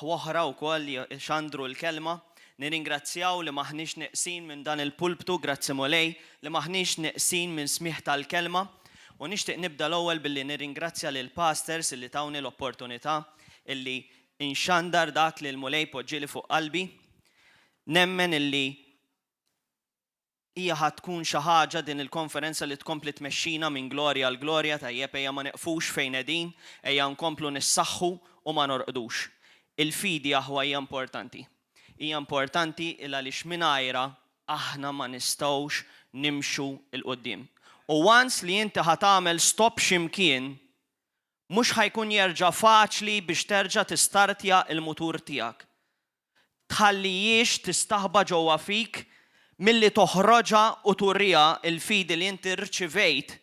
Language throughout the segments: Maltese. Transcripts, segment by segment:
Oħra wkoll li xandru l-kelma. Nirringrazzjaw li m'aħniex neqsin minn dan il-pulptu, grazzi Mulej, li m'aħniex neqsin minn smigħ tal-kelma. U nixtieq nibda l-ewwel billi nirringrazzja lill-pastors illi tawni l-opportunità illi nxandar dak li l-Mulej poġġieli fuq qalbi. Nemmen illi Hija ħa tkun xi ħaġa din il-konferenza li tkompli tmexxina minn glorja għal glorja, tajjeb ejja ma nieqfux fejn qegħdin, ejja nkomplu nissaħħu u ma norqdux. Il-fidi aħwa hija importanti. Hija importanti il għaliex mingħajrha aħna ma nistgħux nimxu 'l quddiem. U once li inti ħa tagħmel stop xi mkien, mhux ħa jkun jerġa' faċli biex terġa' tistartja l-mutur tiegħek. Tħallihiex tistaħba ġewwa fik milli toħroġha u turiha l-fidi li inti rċivejt,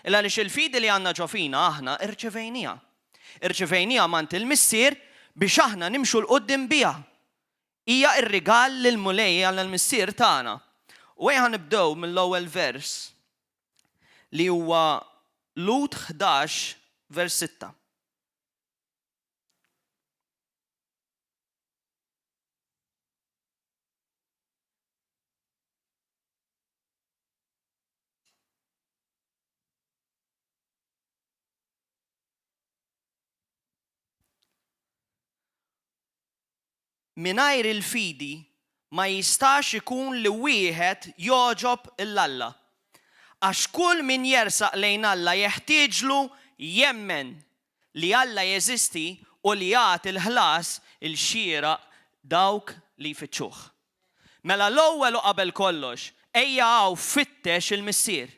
il-għaliex il-fidi li għandna ġo fina aħna rċevejniha. Irċivejniha m'għand il-Missier biex aħna nimxu 'l quddiem biha. Hija r-rigal li l-Mulej Alla l-Missier tana. U ejja nibdew mill-ewwel vers li huwa Lhud 11 vers 6. Mingħajr il-fidi ma jistax ikun li wieħed jogħġob 'l Alla. Għax kull min jersaq lejn Alla jeħtieġlu jemmen li Alla jeżisti u li jagħti l-ħlas il-xieraq dawk li jfittxuh. Mela l-ewwel u qabel kollox, ejja hawn fittex il-Missier.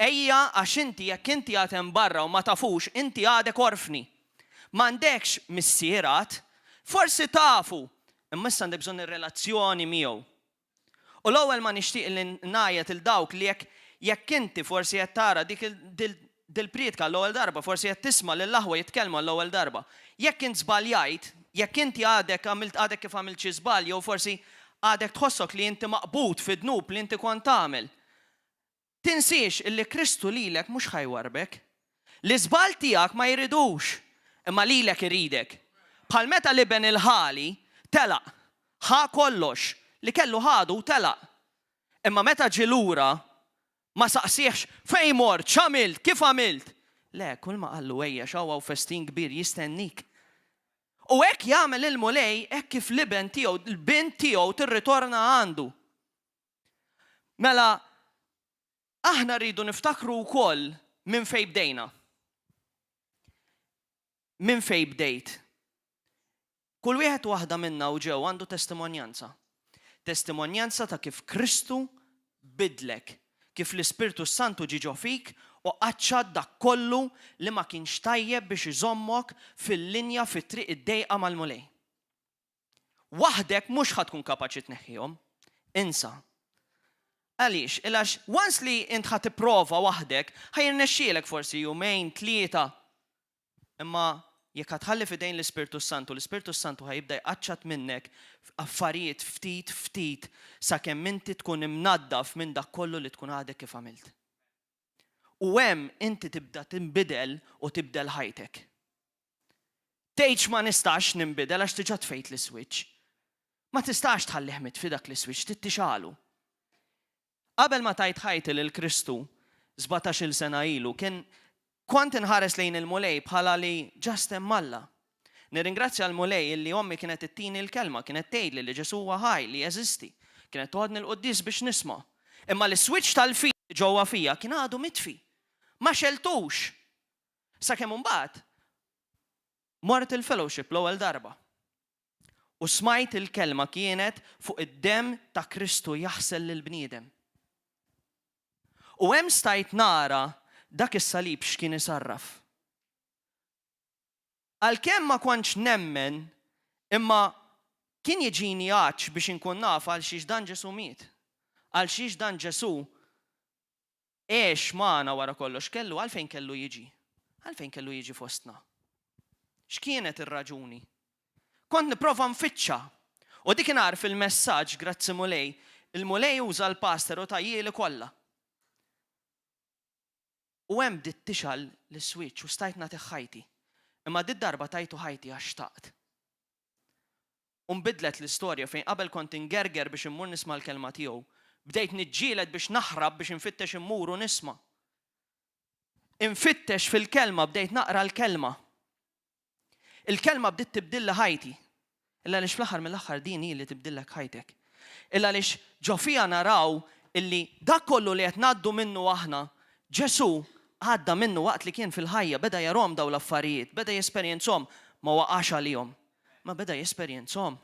Ejja għax inti jekk inti għad hemm barra u ma tafux, inti għadek orfni. M'għandekx missier għad. Forsi tafu, imma issa għandek bżonn ir-relazzjoni miegħu. U l-ewwel ma nixtieq li ngħajjat 'il dawk li jekk jekk inti forsi qed tara dik dil-prietka għall-ewwel darba, forsi qed tisma' lill-aħwa jitkellmu għall-ewwel darba. Jekk int żbaljajt, jekk inti għadek għamilt għadek kif għamilt xi żball jew forsi għadek tħossok li inti maqbud fi dnub li inti kont tagħmel, Tinsiex illi Kristu lilek mhux ħa jwarrbek. L-iżball tiegħek ma jridux, imma lilek iridek. Bħal meta l-iben il-ħali telaq, ħa kollox li kellu ħadu u telaq. Imma meta ġie lura, ma saqsiehx, Fejn mort? X'għamilt? Kif għamilt? Le, kulma qallu ejja x'hawn hawn festin kbir jistennik. U hekk jagħmel il-Mulej hekk kif l-iben tiegħu, l-bint tiegħu tirritorna għandu. Mela, aħna rridu niftakru wkoll minn fejn bdejna. Minn fejn bdejt. Kull wieħed u waħda minna u ġew għandu testimonjanza. Testimonjanza ta' kif Kristu bidlek, kif l-Ispirtu Santu ġie ġo fik u qaċċat dak kollu li ma kienx tajjeb biex iżommok fil-linja fit-triq id-dejqa mal-Mulej. Waħdek mhux ħa tkun kapaċi tneħħihom. Insa. Għaliex? Il għax once li int ħa tipprova waħdek, ħa jirnexxielek forsi jumejn, tlieta. Imma jekk ħa tħalli f'idejn l-Ispirtu s-Santu, l-Ispirtu s-Santu ħa jibda jqaċċat minnek affarijiet ftit ftit sakemm inti tkun imnaddaf minn dak kollu li tkun għadek kif għamilt. U hemm inti tibda tinbidel u tibdel ħajtek. Tgħidx ma nistax ninbidel għax diġà tfejt l-iswiċċ. Ma tistax tħallih mitfi dak l-iswiċċ, trid tixgħalu. Qabel ma tajt ħajti lil Kristu, sbatax-il sena ilu, kien kont inħares lejn il-Mulej bħala li just hemm Alla. Nirringrazzja l-Mulej illi ommi kienet ittini l-kelma, kienet tgħidli li Ġesù huwa ħaj, li jeżisti. Kienet toħodni l-quddies biex nisma'. Imma l-iswiċċ tal-fidi ġewwa fija kien għadu mitfi. Ma xegħltux. Sakemm imbagħad mort il-fellowship l-ewwel darba. U smajt il-kelma kienet fuq id-demm ta' Kristu jaħsel lill-bniedem. U hemm stajt nara dak is-salib x'kien isarraf. Għalkemm ma kontx nemmen, imma kien jiġini għatx biex inkun naf għal xiex dan Ġesù miet. Għal xiex dan Ġesù Għex magħna wara kollox kellu għalfejn kellu jiġi? Għalfejn kellu jiġi fostna? X'kienet ir-raġuni? Kont nipprova nfittxha. U dikinhar fil-messaġġ, grazzi Mulej, il-Mulej uża l-pastor u tajieli kollha. U hemm bdiet tixgħel l-iswiċċ u stajt nagħtih ħajti. Imma did-darba tajtu ħajti għax xtaqt. U nbidlet l-istorja fejn qabel kont ingerger biex immur nisma' l-kelma tiegħu, bdejt niġġieled biex naħrab biex infittex immur u nisma'. Infittex fil-kelma, bdejt naqra l-kelma. Il-kelma bdiet tibdilli ħajti. Illa għaliex fl-aħħar mill-aħħar din hi li tibdillek ħajtek. Illa għaliex ġo fiha naraw illi dak kollu li qed ngħaddu minnu aħna, Ġesù għadda minnu waqt li kien fil-ħajja, beda jarahom dawn l-affarijiet, beda jesperjenzhom, ma waqax għalihom, ma beda jesperjenzhom.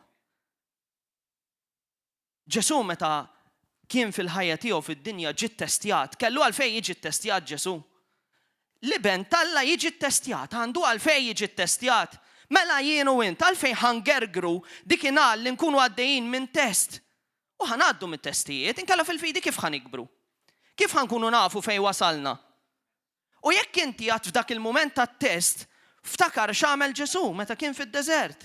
Ġesù meta kien fil-ħajja tiegħu fid-dinja ġie ttestjat. Kellu għalfejn jiġi ttestjat Ġesù? L-Iben t'Alla jiġi ttestjat, għandu għalfejn jiġi ttestjat. Mela jien u int għalfejn ħa ngergru dikinhar li nkunu għaddejjin minn test? U ħa ngħaddu mit-testijiet, inkella fil-fidi kif ħa nikbru? Kif ħa nkunu nafu fejn wasalna? U jekk inti għad f'dak il-mument tat-test, ftakar x'għamel Ġesù meta kien fid-deżert.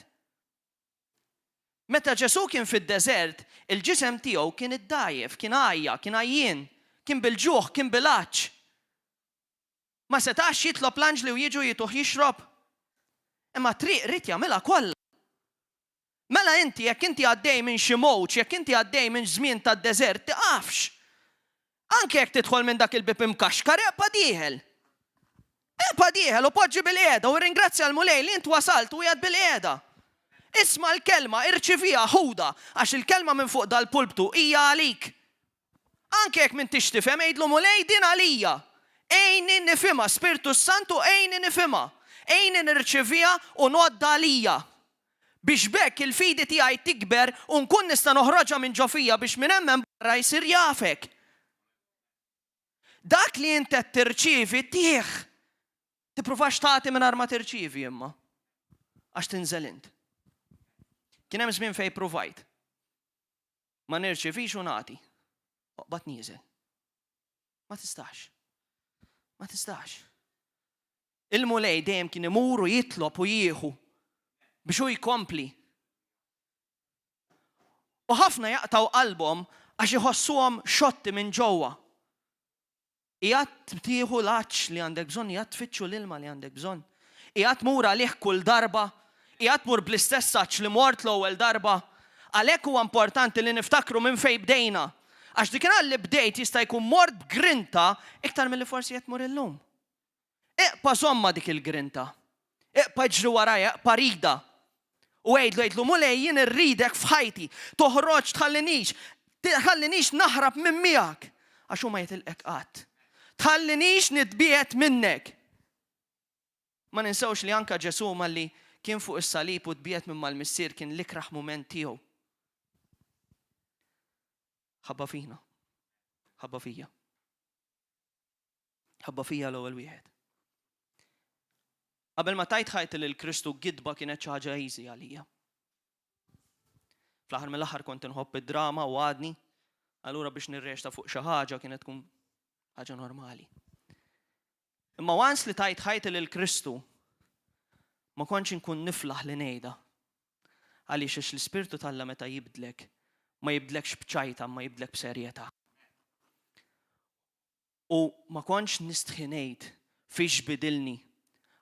Meta Ġesù kien fid-deżert, il-ġisem tiegħu kien iddgħajjef, kien għajja, kien għajjien, kien bil-ġuħ, kien bil-għatx. Ma setax jitlob l-anġli u jiġu jituh jixrob. Imma t-triq ried jagħmilha kollha. Mela inti, jekk inti għaddej minn xi mowġ, jekk inti għaddej minn żmien ta' deżert, tiqafx. Anke jekk tidħol minn dak il-bieb imkaxkar, eqpa' dieħel. Eqpa' dieħel u poġġi bilqiegħda u rringrazzja l-Mulej li int wasalt u qiegħed bilqiegħda. Isma' l-kelma, irċiviha, ħudha, għax il-kelma minn fuq dal-pulptu hija għalik. Anke jekk m'intix tifhem, għidlu Mulej din għalija. Għinni nifhimha, Spirtu s-Santu għinni nifhimha. Għinni nirċiviha u ngħoddha għalija. Biex b'hekk il-fidi tiegħi tikber u nkun nista' noħroġha minn ġo fija biex min hemm hemm barra jsir jafek. Dak li int qed tirċievi tih. Tippruvax tagħti mingħajr ma tirċievi imma. Għax tinżel int. Kien hemm żmien fejn pruvajt. Ma nirċivix u nagħti. Oqbad nieżel. Ma tistax. Ma tistax. Il-Mulej dejjem kien imur u jitlob u jieħu biex hu jkompli. U ħafna jaqtgħu qalbhom għax iħossuhom xotti minn ġewwa. Qiegħed tieħu l-għatx li għandek bżonn, qiegħed tfittxu l-ilma li għandek bżonn. Qiegħed tmur għalih kull darba, qiegħed tmur bl-istess għatx li mort l-ewwel darba. Għalhekk huwa importanti li niftakru minn fejn bdejna. Għax dikinhar li bdejt jista' jkun mort b'grinta iktar milli forsi qed tmur illum. Iqpa' żommha dik il-grinta. Iqpa' iġri warajha, iqpa' ridha. U għidlu, għidlu, Mulej, jien irridek f'ħajti. Toħroġx, tħallinix, tħallinix naħrab minn miegħek. Għax hu ma jitilqek qatt. Tħallinix nitbiegħed minnek. Ma ninsewx li anka Ġesù malli kien fuq is-salib u tbiegħed minn mal-Missier kien l-ikrah mument tiegħu. Ħabba fina. Ħabba fija. Ħabba fija l-ewwel wieħed. Qabel ma tajt ħajti lil Kristu gidba kienet xi ħaġa easy għalija. Fl-aħħar mill-aħħar kont inħobb id-drama u għadni, allura biex nirreċta fuq xi ħaġa kienet tkun ħaġa normali. Imma once li tajt ħajti lil Kristu, ma kontx inkun niflaħ li ngħidha. Għaliex għax l-Ispirtu t'Alla meta jibdlek, ma jibdlekx b'ċajta imma jibdlek b'serjetà. U ma kontx nistħi ngħid fiex bidilni,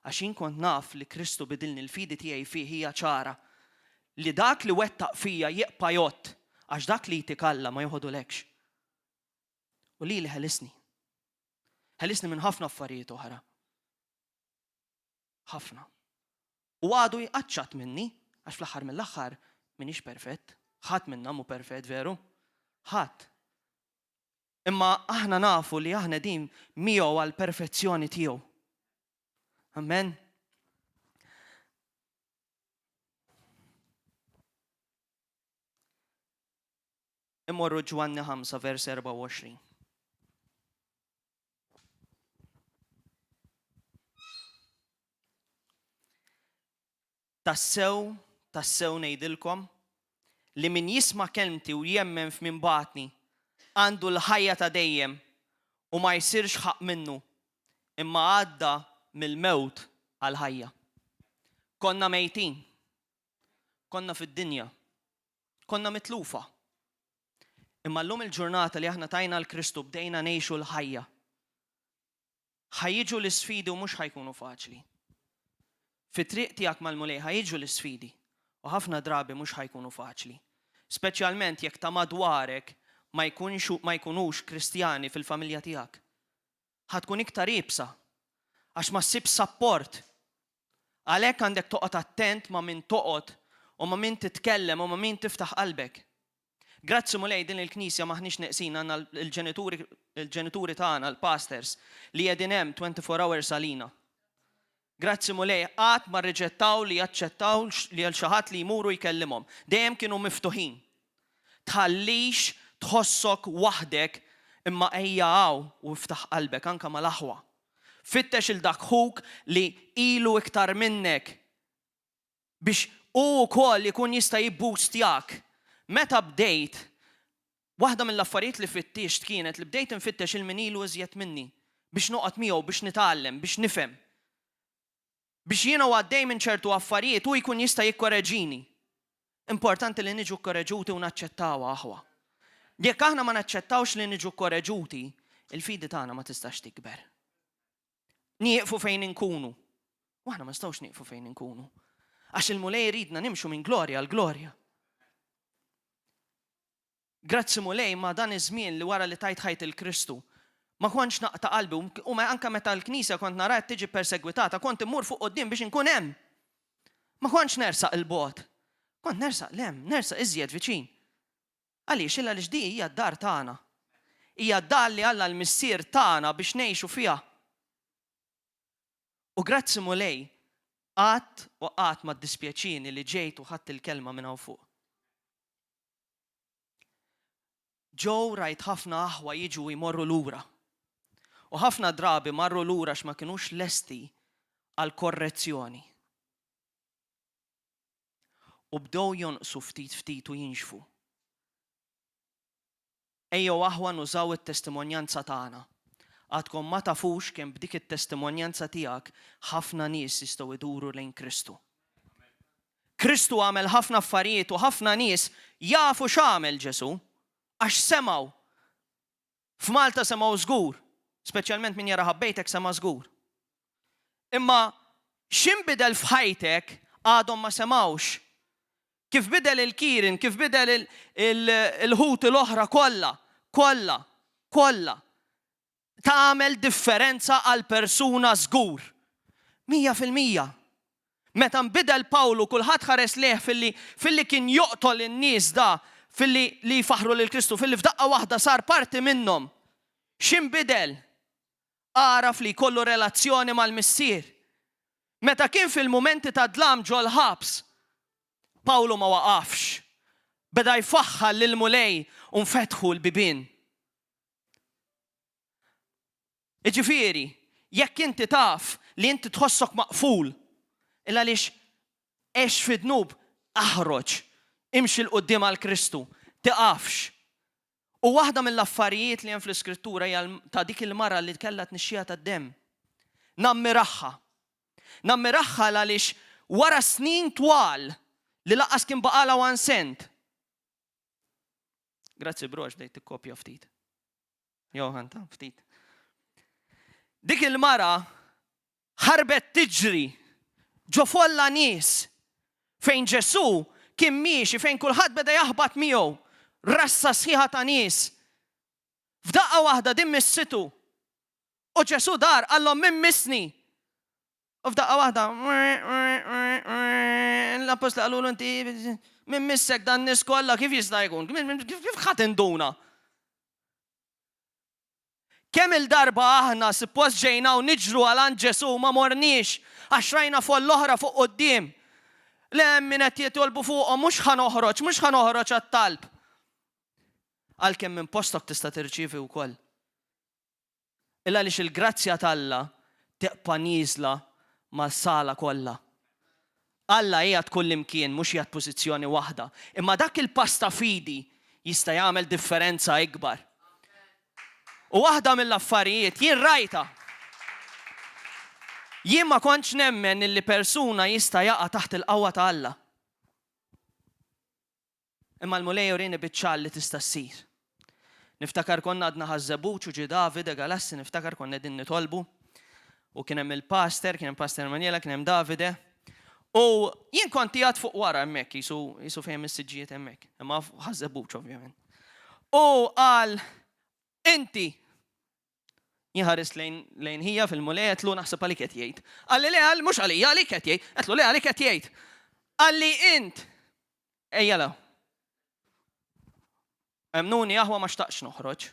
għax jien kont naf li Kristu bidilni, l-fidi tiegħi fih hija ċara, li dak li wettaq fija jibqa' jgħodd, għax dak li jtik Alla ma joħodulekx. U lili ħelisni. Ħelisni minn ħafna affarijiet oħra. Ħafna. U għadu jqaċċat minni, għax fl-aħħar mill-aħħar m'iniex perfett. Ħadd minna mhu perfett, veru? Ħadd. Imma aħna nafu li aħna qegħdin miegħu għall-perfezzjoni tiegħu. Amen. Immorru Ġwanni 5 vers 24. Tassew, tassew ngħidilkom, li min jisma' kelmti u jemmen f'min bagħatni, għandu l-ħajja ta' dejjem u ma jsirx ħaqq minnu, imma għadda mill-mewt għall-ħajja. Konna mejtin. Konna fid-dinja. Konna mitlufa. Imma llum il-ġurnata li aħna tajna 'l Kristu bdejna ngħixu l-ħajja. Ħa jiġu l-isfidi u mhux ħa jkunu faċli. Fit-triq tiegħek mal-Mulej ħa jiġu l-isfidi. U ħafna drabi mhux ħa jkunu faċli. Speċjalment jekk ta' madwarek ma jkunx ma jkunux Kristjani fil-familja tiegħek. Ħa tkun iktar iebsa għax ma ssibx sapport. Għalhekk għandek toqgħod attent ma' min toqgħod u ma' min titkellem u ma' min tiftaħ qalbek. Grazzi Mulej din il-knisja m'aħniex neqsin għandna l-ġenituri l-ġenituri tagħna l-pastors li qegħdin hemm 24 hours għalina. Grazzi Mulej qatt ma rriġettaw li jaċċettaw li għal xi ħadd li jmur u jkellimhom. Dejjem kienu miftuħin. Tħallix tħossok waħdek imma ejja hawn u iftaħ qalbek anke mal-aħwa. Fittex 'il dak ħuk li ilu iktar minnek biex hu wkoll ikun jista' jibboostjak. Meta bdejt, waħda mill-affarijiet li fittixt kienet li bdejt infittex 'il min ilu iżjed minni biex noqgħod miegħu biex nitgħallem, biex nifhem. Biex jiena u għaddej minn ċertu affarijiet hu jkun jista' jikkoreġini. Importanti li niġu kkoreġuti u naċċettawha, aħwa. Jekk aħna ma naċċettawx li niġu kkoreġuti, il-fidi tagħna ma tistax tikber. Nieqfu fejn inkunu. U aħna ma nistgħux nieqfu fejn inkunu. Għax il-Mulej jridna nimxu minn glorja għal glorja. Grazzi Mulej ma' dan iż-żmien li wara li tajt ħajti 'l Kristu, ma kontx naqta' qalbi u anke meta l-Knisja kont naraha qed tiġi ppersegwitata kont immur fuq quddiem biex inkun hemm. Ma kontx nersaq 'il bogħod. Kont nersaq 'l hemm, nersaq iżjed viċin. Għaliex? Il għaliex di hija d-dar tagħna. Hija d-dar li Alla l-Missier tana biex ngħixu fiha. U grazzi Mulej, qatt u qatt ma ddispjaċieni li ġejt u ħadt il-kelma minn hawn fuq. Ġew rajt ħafna aħwa jiġu u jmorru lura. U ħafna drabi marru lura għax ma kinux lesti għal korrezzjoni. U bdew jonqsu ftit ftit u jinxfu. Ejjew aħwa nużaw it-testimonjanza tagħna. Għadkom ma tafux kemm b'dik it-testimonjanza tiegħek ħafna nies jistgħu jduru lejn Kristu. Kristu għamel ħafna affarijiet u ħafna nies jafu x'għamel Ġesù għax semgħu. F'Malta semgħu żgur, speċjalment min jara ħabbejtek sema' żgur. Imma x'inbidel f'ħajtek għadhom ma semgħux. Kif bidel il-Kieran, kif bidel il-ħuti l-oħra kollha, kollha, kollha. Tagħmel differenza għal persuna żgur. 100%. Meta nbidel Pawlu kulħadd ħares lejh filli filli kien joqtol in-nies da filli li jfaħħru lil Kristu, filli f'daqqa waħda sar parti minnhom. X'inbidel? Għaraf li jkollu relazzjoni mal-Missier. Meta kien fil-mumenti ta' dlam ġol-ħabs, Pawlu ma waqafx. Beda jfaħħar lill-Mulej u nfetħu l-bibien. Jiġifieri, jekk inti taf li inti tħossok maqful, il għaliex għex fi dnub, aħroġ, imxi 'l quddiem għal Kristu, tiqafx. U waħda mill-affarijiet li hemm fl-Iskrittura hija ta' dik il-mara li kellha tnixxija tad-demm. Nammiraha. Nammiraha għaliex wara snin twal li lanqas kien baqalha one cent. Grazzi bro għax bdejt tikkopja ftit. Johan ta' ftit. Dik il-mara ħarbet tiġri ġo folla nies fejn Ġesù kien miexi fejn kulħadd beda jaħbat miegħu, rassa sħiħa ta' nies. F'daqqa waħda din missitu. U Ġesù dar qallhom min missni. U f'daqqa waħda, l-appostli qalulu inti min missek dan nies kollha kif jista' jkun? Kif ħadd induna? Kemm il-darba aħna suppost ġejna u niġru għal għand Ġesù ma morniex għax rajna folla oħra fuq quddiem. Le hemm min qed jitolbu fuqhom mhux ħa noħroġ, mhux ħa noħroġ għat-talb. Għalkemm minn postok tista' tirċievi wkoll. Il għaliex il-grazzja t'Alla tibqa' nieżla mas-sala kollha. Alla qiegħed kullimkien, mhux qiegħed pożizzjoni waħda. Imma dak il-pass ta' fidi jista' jagħmel differenza ikbar. U waħda mill-affarijiet jien rajtha. Jien ma kontx nemmen illi persuna jista' jaqa' taħt il-qawwa ta' Alla. Imma l-Mulej urieni biċ-ċar li tista' ssir. Niftakar konna għadna Ħaż-Żebbuġ u ġie Davide Galassi niftakar konna qegħdin nitolbu u kien hemm il-pastor, kien hemm Pastor Emanuela, kien hemm Davide. U jien kont qiegħed fuq wara hemmhekk, qisu qisu fejn is-siġġijiet hemmhekk, imma ħaż-żebbuġ ovvjament. U qal, inti Jien ħarist lejn lejn ħija fil-Mulej għedtlu naħseb għalik qed jgħid. Qalli le għal mhux għalija għalik qed jgħid. Għedtlu le għalik qed jgħid. Qalli int ejja la. Emnuni aħwa ma xtaqx noħroġ.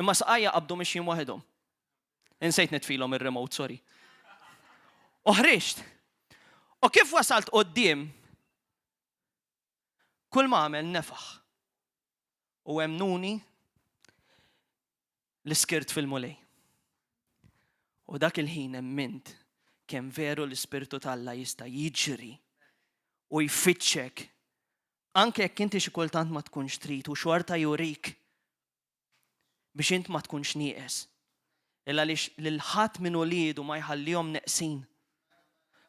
Imma saqajja qabdu mixjin waħedhom. Insejt nitfilhom ir-remote, sorry. U ħriġt. U kif wasalt quddiem, kull ma għamel nefaħ. U emmnuni li skirt fil-Mulej. U dak il-ħin emmint kemm veru l-Ispirtu t'Alla jista' jiġri u jfittxek anke jekk inti xi kultant ma tkunx trid u xorta jurik biex int ma tkunx nieqes. Il għaliex lil ħadd minn uliedu ma jħallihom neqsin.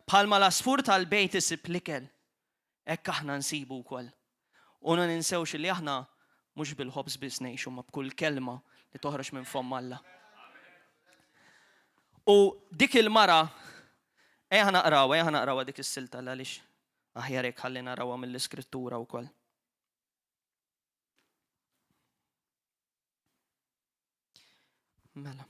Bħalma l-għasfur tal-bejt isib l-ikel, hekk aħna nsibu wkoll. U ma ninsewx li aħna mhux bil-ħobż biss ngħixu ma b'kull kelma li toħroġ minn fomm Alla. U dik il-mara, ejja naqrawha, ejja naqrawha dik is-silta għaliex aħjar hekk ħalli narawha mill-iskrittura wkoll. Mela.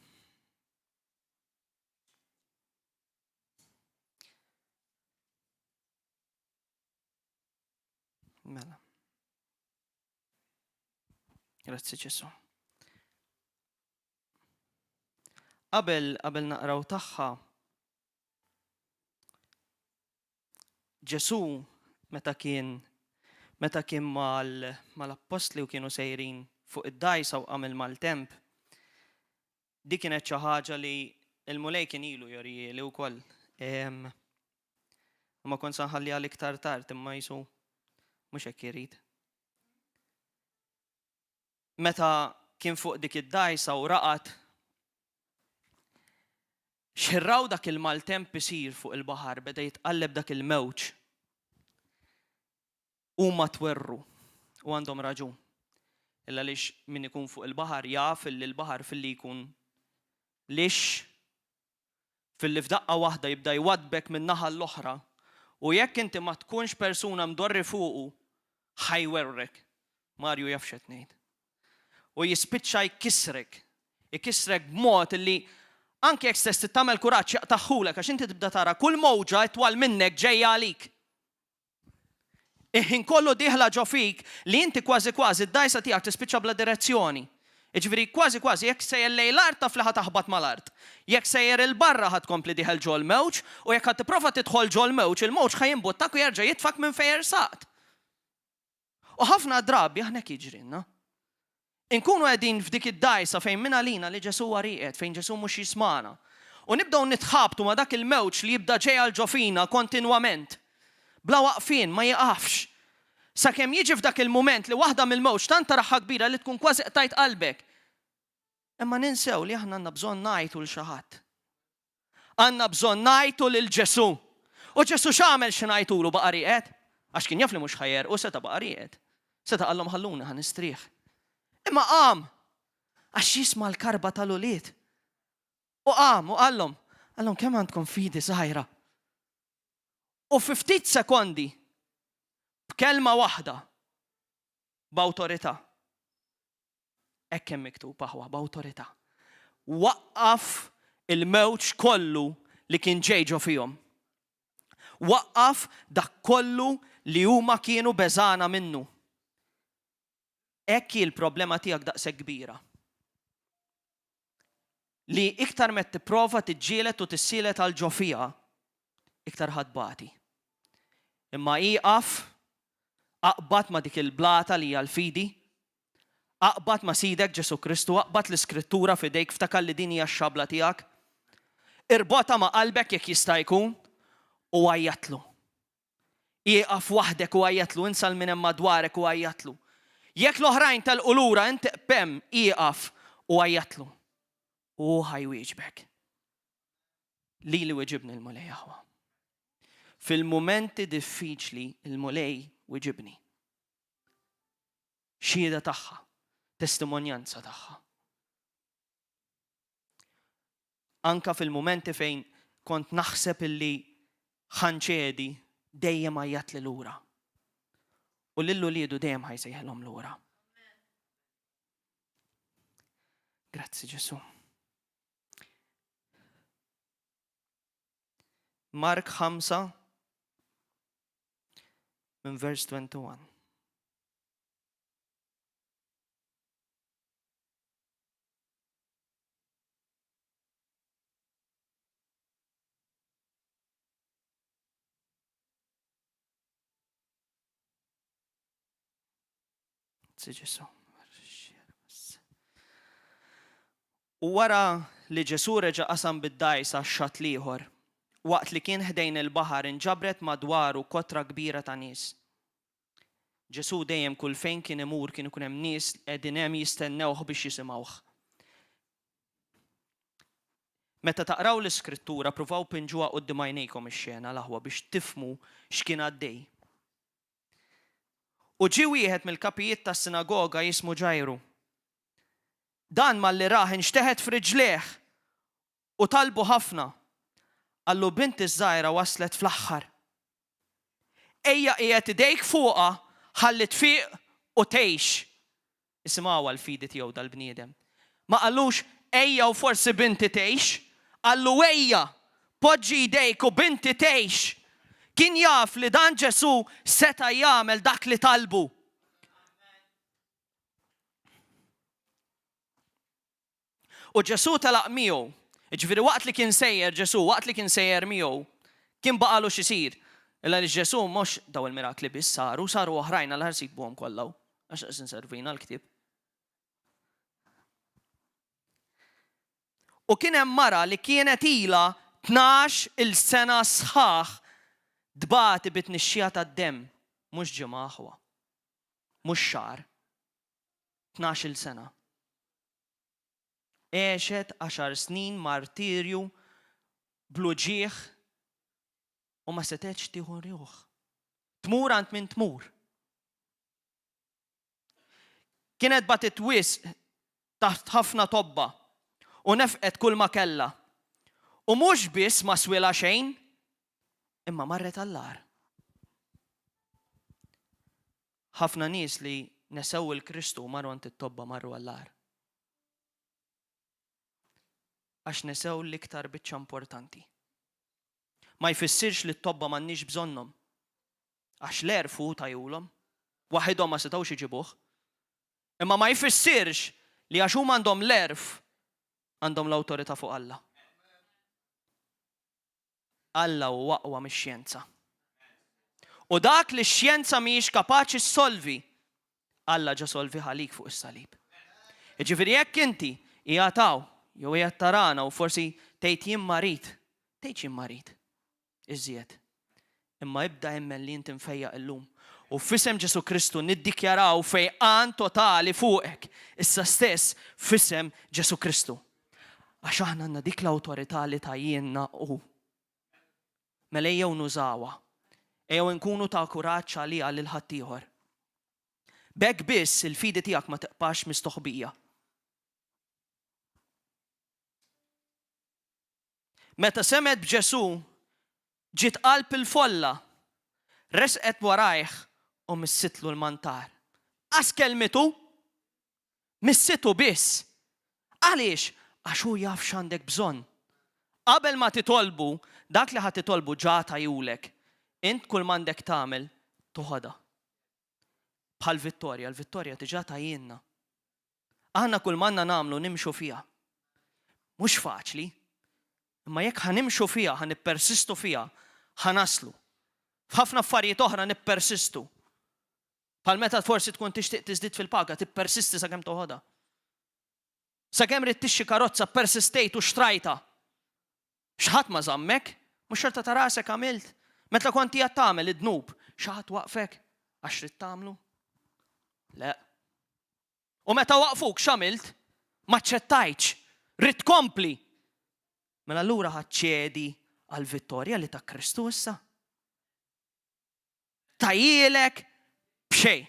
Mela. Grazzi Ġesu. Qabel qabel naqraw tagħha Ġesù meta kien meta kien mal-appostli u kienu sejrin fuq id-dgħajsa u qam il-maltemp, dik kienet xi ħaġa li l-Mulej kien ilu jorihieli wkoll. Imma kont sa nħalliha għal iktar tard imma qisu mhux hekk irid. Meta kien fuq dik id-dgħajsa u raqad, X'ħin raw dak il-maltemp isir fuq il-baħar, beda jitqalleb dak il-mewġ. Huma twerwru, u għandhom raġun. Illa għaliex min ikun fuq il-baħar jaf illi l-baħar filli jkun lixx, filli f'daqqa waħda jibda jwaddbek minn naħa għall-oħra, u jekk inti ma tkunx persuna mdorri fuqu, ħa jwerwrek. Mario jaf x'qed ngħid. U jispiċċa jkissrek. Ikissrek b'mod li anke jekk stess trid tagħmel kuraġġ jaqtagħhulek għax inti tibda tara kull mowġa itwal minnek ġejja għalik. Il-ħin kollu dieħla ġo fik li inti kważi kważi d-dgħajsa tiegħek tispiċċa bla direzzjoni. Jiġifieri kważi kważi jekk sejjer lejn l-art taf li ħa taħbat mal-art. Jekk sejjer 'il barra ħa tkompli dieħel ġol-mewġ u jekk ħa tipprova tidħol ġol-mewġ, il-mewġ ħa jimbuttak u jerġa' jitfgħek minn fejn ersaqt. U ħafna drabi aħna hekk jiġrilna. Inkunu qegħdin f'dik id-dgħajsa fejn minn għalina li Ġesù huwa rieqed, fejn Ġesù mhux jismagħna. U nibdew nitħabtu ma' dak il-mewġ li jibda ġej għal ġo fina kontinwament. Bla waqfien, ma jieqafx. Sakemm jiġi f'dak il-mument li waħda mill-mewġ tant taraha kbira li tkun kważi qtajt qalbek. Imma ninsew li aħna għandna bżonn ngħajtu 'l xi ħadd. Għandna bżonn ngħajtu lil Ġesù. U Ġesù x'għamel xi ngħajtulu baqa' rieqed? Għax kien jaf li mhux ħa jegħrqu seta' baqa' rieqed. Seta' qallhom ħalluni ħa nistrieħ. Imma qam għax jisma' l-karba tal-ulied. U qam u qallhom, qallhom kemm għandkom fidi żgħira. U fi ftit sekondi, b'kelma waħda, b'awtorità, Hekk hemm miktub, aħwa, b'awtorità. Waqqaf il-mewġ kollu li kien ġej ġo fihom. Waqqaf dak kollu li huma kienu beżgħana minnu. Hekk hi l-problema tiegħek daqshekk kbira. Li iktar ma tipprova tiġġieled u tissielet għal ġo fiha, iktar ħa tbati. Imma ieqaf, aqbad ma' dik il-blata li hija l-fidi, aqbad ma' Sidek Ġesù Kristu, aqbad l-Iskrittura f'idejk, ftakar li din hija x-xabla tiegħek. Irbotha ma' qalbek jekk jista' jkun u għajjatlu. Ieqaf waħdek u għajjatlu, insa 'l min hemm madwarek u għajjatlu. Jekk l-oħrajn telqu lura, int iqpem, ieqaf u għajjatlu. U hu ħa jwieġbek. Lili weġibni l-Mulej aħwa. Fil-mumenti diffiċli l-Mulej weġibni. Xhieda tagħha, testimonjanza tagħha. Anka fil-mumenti fejn kont naħseb illi ħanċedi. Dejjem għajjatli lura. U lil uliedu dejjem ħa jsejħilhom lura. Grazzi Ġesu. Mark 5 minn vers 21. Ġesu. U wara li Ġesù reġa' qasam bid-dgħajsa għax-xatt l-ieħor, waqt li kien ħdejn il-baħar inġabret madwaru kotra kbira ta' nies. Ġesù dejjem kull fejn kien imur kien ikun hemm nies qegħdin hemm jistennewh biex jisimgħuh. Meta taqraw l-Iskrittura pruvaw pinġuha quddiem għajnejkom ix-xena l-aħwa biex tifhmu x'kien għaddej. U ġie wieħed mill-kapijiet tas-sinagoga jismu Ġajru. Dan malli rah inxteħet f'riġlejh u talbu ħafna. Qallu binti ż-żgħira waslet fl-aħħar. Ejja qiegħed idejk fuqha ħalli tfiq u tgħix. Isimgħuha l-fidi tiegħu dal-bniedem. Ma qallux ejja u forsi binti tgħix, qallu ejja, poġġi jdejk u binti tgħix. Kien jaf li dan Ġesù seta' jagħmel dak li talbu. U Ġesù telaq miegħu. Jiġifieri waqt li kien sejjer Ġesù, waqt li kien sejjer miegħu, kien baqagħlu x'isir. Illa għaliex Ġesù mhux daw il-mirakli biss saru, saru oħrajn għal ħarsibuhom kollha. Għax qed inservina l-ktieb. U kien hemm mara li kienet ilha 12 il-sena sħaħ tbati bi tnixxija tad-demm, mhux ġimgħa aħwa, mhux xahar, 12-il sena. Għexet għaxar snin martirju bl-uġigħ u ma setgħetx tieħu ruħ. Tmur għand min tmur. Kienet batit wisq taħt ħafna tobba u nefqet kull ma kellha. U mhux biss ma swielha xejn, imma marret għall-agħar. Ħafna nies li nesew 'il Kristu u marru għand it-tobba marru għall-agħar. Għax nesew l-iktar biċċa importanti. Ma jfissirx li t-tobba m'għandniex bżonnhom. Għax l-għerf hu tajulhom. Waħidhom ma setgħux iġibuh. Imma ma jfissirx li għax huma għandhom l-għerf għandhom l-awtorità fuq Alla. Alla hu aqwa mix-xjenza. U dak li x-xjenza mhijiex kapaċi ssolvi, Alla ġa solvih għalik fuq is-salib. Jiġifieri jekk inti qiegħed hawn jew qiegħed tarana u forsi tgħid jien marid, tgħidx jien marid. Iżjed. Imma ibda emmen li inti mfejjaq illum. U f'isem Ġesù Kristu niddikjaraw fejqan totali fuqek issa stess f'isem Ġesù Kristu. Għax aħna għandna dik l-awtorità li tajjienna hu. Mela ejjew nużawha. Ejjew inkunu ta' kuraġġ għaliha lil ħaddieħor. B'hekk biss il-fidi tiegħek ma tibqax mistoħbija. Meta semgħet b'Ġesù, ġiet qalb il-folla, resqet warajh u missitlu l-mantar. Qas kellmitu, missitu biss. Għaliex? Għax hu jaf x'għandek bżonn. Qabel ma titolbu, dak li ħa titolbu ġa tajulek. Int kull m'għandek tagħmel, toħodha. Bħal vittorja, l-vittorja diġà tajjienna. Aħna kull m'għandna nagħmlu nimxu fiha. Mhux faċli, imma jekk ħa nimxu fiha, ħa nippersistu fiha, ħa naslu. F'ħafna affarijiet oħra nippersistu. Bħal meta forsi tkun tixtieq tiżdied fil-paga, tippersisti sakemm toħodha. Sakemm ridt tixxi karozza ppersistejt u xtrajtha. X'ħadd ma żammek, mhux xorta ta' rasek għamilt. Meta kont qiegħed tagħmel id-dnub, xi ħadd waqfek għax ridt tagħmlu? Le. U meta waqfuk x'għamilt? M'aċċettajtx. Ridt tkompli. Mela allura ħa ċċedi għall-vittorja li ta Kristu issa? Tajjielek b'xejn.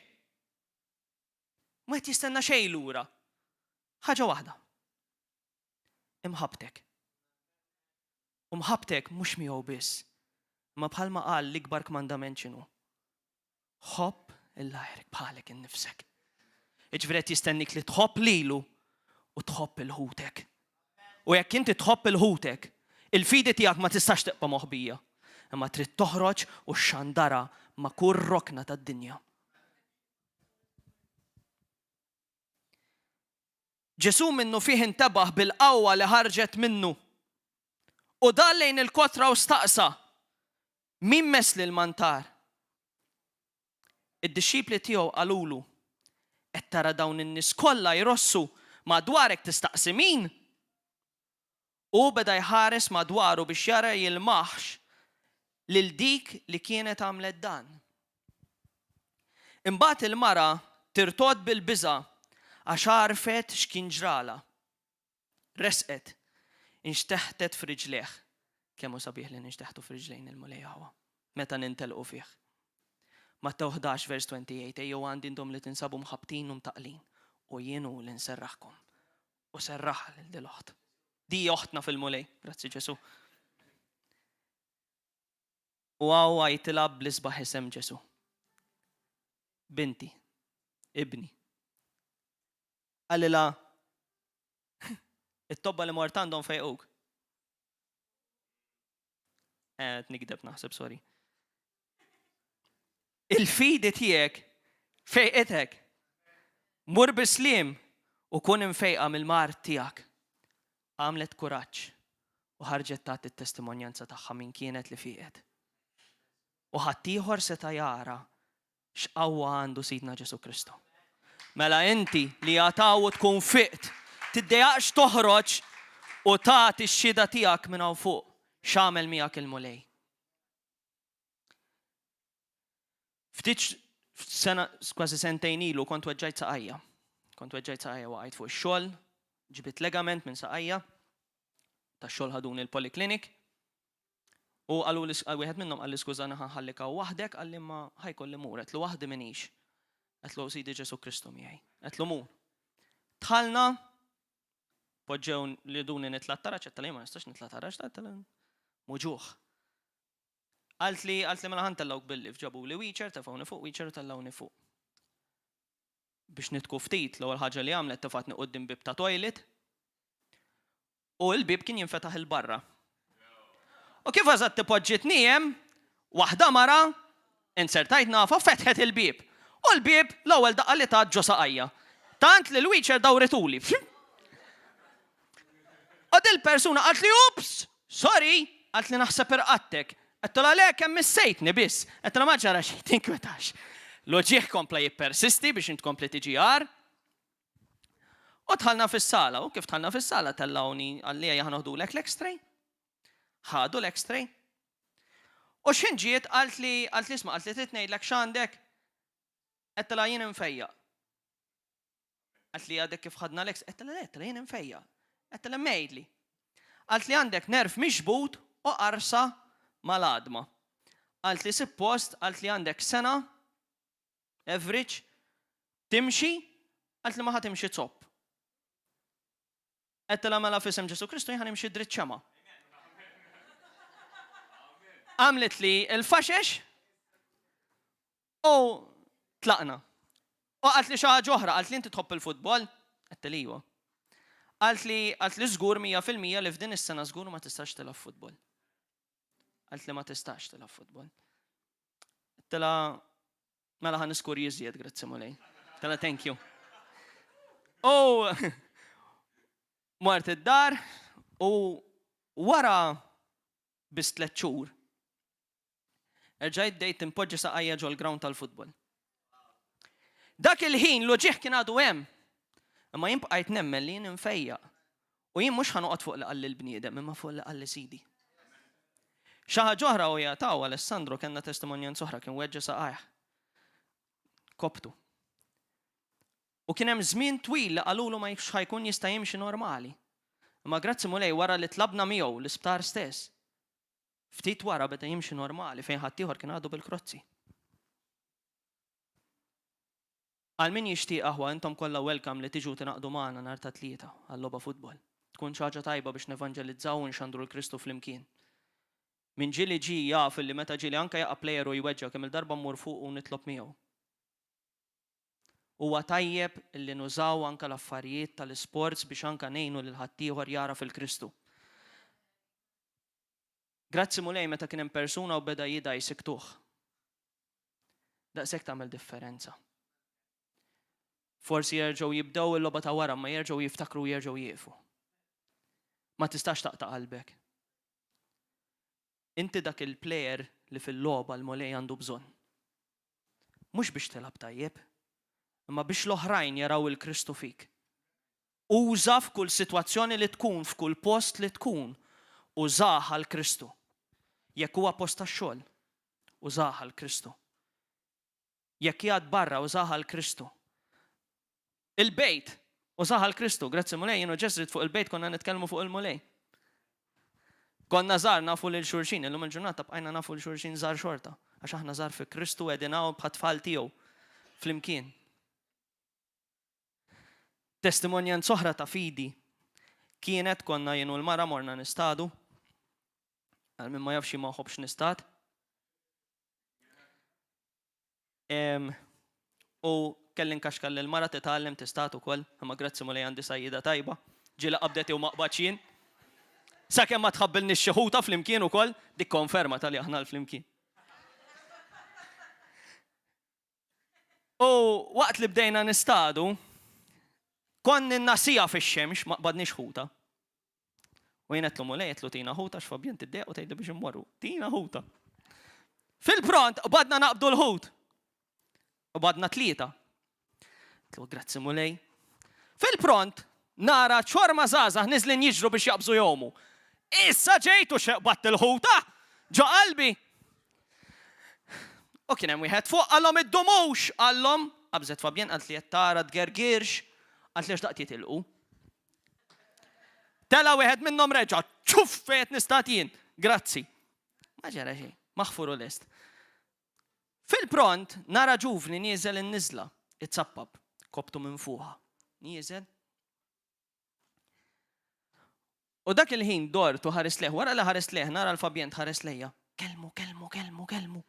Ma qed jistenna xejn lura. Ħaġa waħda. Imħabbtek. U mħabbtek mhux miegħu biss. Imma bħalma qal l-ikbar kmandament x'inhu? Ħobb 'il għajrek bħalek innifsek. Jiġifieri qed jistennik li tħobb lilu u tħobb 'il ħutek. U jekk inti tħobb 'il ħutek, il-fidi tiegħek ma tistax tibqa' moħbija, imma trid toħroġ u xxandarha ma' kull rokna tad-dinja. Ġesù minnufih intebaħ bil-qawwa li ħarġet minnu. U dar lejn il-kotra u staqsa, Min messli l-mantar? Id-dixxipli tiegħu qalulu, Qed tara dawn in-nies kollha jrossu madwarek tistaqsi min? Hu beda jħares madwaru biex jara jilmaħx lil dik li kienet għamlet dan. Imbagħad il-mara tirtogħod bil-biża' għax għarfet x'kien ġralha. Resqet, inxteħtet f'riġlejh. Kemm hu sabiħ li ninxteħtu f'riġlejn il-Mulej aħwa, meta nintelqu fih. Mattew 11 vers 28, Ejjew għandi intom li tinsabu mħabbtin u mtaqqlin, u jien hu li nserraħkom. U serraħha lil dil-oħt. Di oħtna fil-Mulej, grazzi Ġesù. U hawn għajtilha bl-isbaħ isem Ġesù. Binti, ibni. Qalilha, It-tobba li mort għandhom fejquk. Eh, nikdeb naħseb, sorry. Il-fidi tiegħek fejqitek. Mur bisliem u kun imfejqa mill-mard tiegħek. Għamlet kuraġġ u ħarġet tagħti t-testimonjanza tagħha min kienet li fieqet. U ħaddieħor seta' jara X'qawwa għandu Sidna Ġesù Kristu! Mela inti li għad hawn u tkun fiqt, tiddejjaqx toħroġ u tagħti x-xhieda tiegħek minn hawn fuq x'għamel miegħek il-Mulej. Ftit sena, kważi sentejn ilu kont weġġajt saqajja. Kont weġġajt saqajja waqajt fuq ix-xogħol, ġbidt legament minn saqajja, tax-xogħol ħaduni l-polyclinic. U qaluli, wieħed minnhom qalli skużani ħa nħallik hawn waħdek, qalli imma ħa jkolli mmur. Għedtlu waħdi m'iniex. Għedtlu Sidi Ġesù Kristu miegħi. Għedtlu mur. Dħalna, poġġew li duni nitla' t-taraġ, għedtla jien ma nistax nitla' taraġ, għedtla muġugħ. Qaltli, qaltli mela ħa ntellgħuk bil-lift, ġabuli wheelchair, tefgħuni fuq wheelchair u tellgħuni fuq. Biex nidku ftit, l-ewwel ħaġa li għamlet tefgħatni quddiem bieb ta' toilet. U l-bieb kien jinfetaħ 'il barra. U kif eżatt poġġietni hemm, waħda mara, inzertajt nafha, fetħet il-bieb. U l-bieb l-ewwel daqqa li tat ġo saqajja. Tant li l-wheelchair dawrituli. U dil-persuna qaltli ups, sorry, qaltli naħseb irqadtek. Għedtilha le kemm missejtni biss. Għedtilha ma ġara xejn, tinkwetax. L-uġigħ kompla jippersisti biex int tkompli tiġi agħar. U dħalna fis-sala, u kif dħalna fis-sala tellgħuni qalli ejja ħa noħdulek l-X-ray. Ħadu l-X-ray. U x'ħin ġiet qaltli qaltli isma' qaltli trid ngħidlek x'għandek? Għedtilha jien imfejjaq. Qaltli għadek kif ħadna l-X, għedtilha le, għedtilha jien imfejjaq. Għedtilha m'għidli. Qaltli għandek nerv mixbut u qarsa mal-għadma. Qaltli sippost, qaltli għandek sena Average, timxi, qaltli ma ħa timxi zopp. Għedtilha mela f'isem Ġesù Kristu jien ħa nimxi dritt xemgħa. Għamlitli l-faxex u tlaqna. U qaltli xi ħaġa oħra, qaltli inti tħobb il-futbol? Għedtilha iva. Qaltli qaltli żgur 100% li f'din is-sena żgur ma tistax tilgħab futbol. Qaltli ma tistax tilgħab futbol. Tela mela ħa niskur jiżjed, grazzi Mulej. Tela thank you. U mort id-dar u wara biss tliet xhur erġajt bdejt impoġġi saqajja ġol-ground tal-futbol. Dak il-ħin l-uġigħ kien għadu hemm. Imma jien bqajt nemmen li jien imfejjaq. U jien mhux ħa noqgħod fuq li qalli l-bniedem, imma fuq li qalli Sidi. Xi ħaġa oħra u hija taw Alessandro kellna testimonjanza oħra kien weġġa' saqajh. Koptu. U kien hemm żmien twil li qalulu ma jafx ħa jkun jista' jimxi normali. Imma grazzi Mulej wara li tlabna miegħu l-isptar stess. Ftit wara beda jimxi normali fejn ħaddieħor kien għadu bil-krozzi. Għal min jixtieq aħwa intom kollha welcome li tiġu tingħaqdu magħna nhar ta' Tlieta għal logħba futbol. Tkun xi ħaġa tajba biex nevanġelizzaw u nxandru 'l Kristu flimkien. Min ġieli ġie jaf illi meta ġieli anke jaqa' plejer u jweġġa' kemm-il darba mmur fuqu u nitlob miegħu. Huwa tajjeb illi nużaw anke l-affarijiet tal-isports biex anke ngħinu lil ħaddieħor jagħraf il-Kristu. Grazzi Mulej meta kien hemm persuna u beda jidgħi siktuh. Daqshekk tagħmel differenza. Forsi jerġgħu jibdew il-logħba ta' wara ma jerġgħu jiftakru u jerġgħu jieqfu. Ma tistax taqta' qalbek. Inti dak il-plejer li fil-logħba l-Mulej għandu bżonn. Mhux biex tilgħab tajjeb, imma biex l-oħrajn jaraw il-Kristu fik. Uża f'kull sitwazzjoni li tkun, f'kull post li tkun, użah għal Kristu. Jekk huwa post tax-xogħol, użah għal Kristu. Jekk qiegħed barra, użah għal Kristu. Il-bejt, użah għal Kristu. Grazzi Mulej, jien u Ġesrid fuq il-bejt konna nitkellmu fuq il-Mulej. Konna żgħar nafu lil xulxin, illum il-ġurnata bqajna nafu lil xulxin żgħar xorta, għax aħna żgħar fi Kristu qegħdin hawn bħat-tfal tiegħu flimkien. Testimonjanza oħra ta' fidi kienet konna jien u l-mara morna nistadu. Għal min ma jafx ma nħobbx nistad. U kelli nkaxkar lil mara titgħallem tistad ukoll, imma grazzi Mulej għandi sajjida tajba. Ġieli qabdet jew ma qbadx jien. Sakemm ma tħabbilniex xi ħuta flimkien ukoll, dik konferma tal-li aħna l-flimkien. U waqt li bdejna nistadu, konni nasija fix-xemx, ma qbadniex ħuta. U jien għedtlu Mulej, għedtlu tina ħuta, x'Fabien tiddejjaq u tgħidli biex immorru. Tina ħuta. Fil-pront, qbadna naqbdu l-ħut. Qbadna tlieta. Għedtlu grazzi Mulej. Fil-pront, nara ċorma żgħażagħ niżlin jiġru biex jaqbżu jgħumu. Issa ġejt u xeqbatt il-ħuta ġo qalbi. U kien hemm wieħed fuq qalhom iddumux, qallhom, qabżet Fabien qalt li qed tara tgergirx, qalt li għax daqt jitilqu. Tela wieħed minnhom reġa' ċuff fejn qed nistat jien. Grazzi. Ma ġara xejn, maħfur u lest. Fil-pront nara ġuvni nieżel in-niżla, itzappab, koptu minn fuqha. Nieżel, U dak il-ħin dort u ħarist lejh, wara li ħarist lejh nara l-Fabien tħares lejja. Kellmu, kellmu, kellmu, kellmu.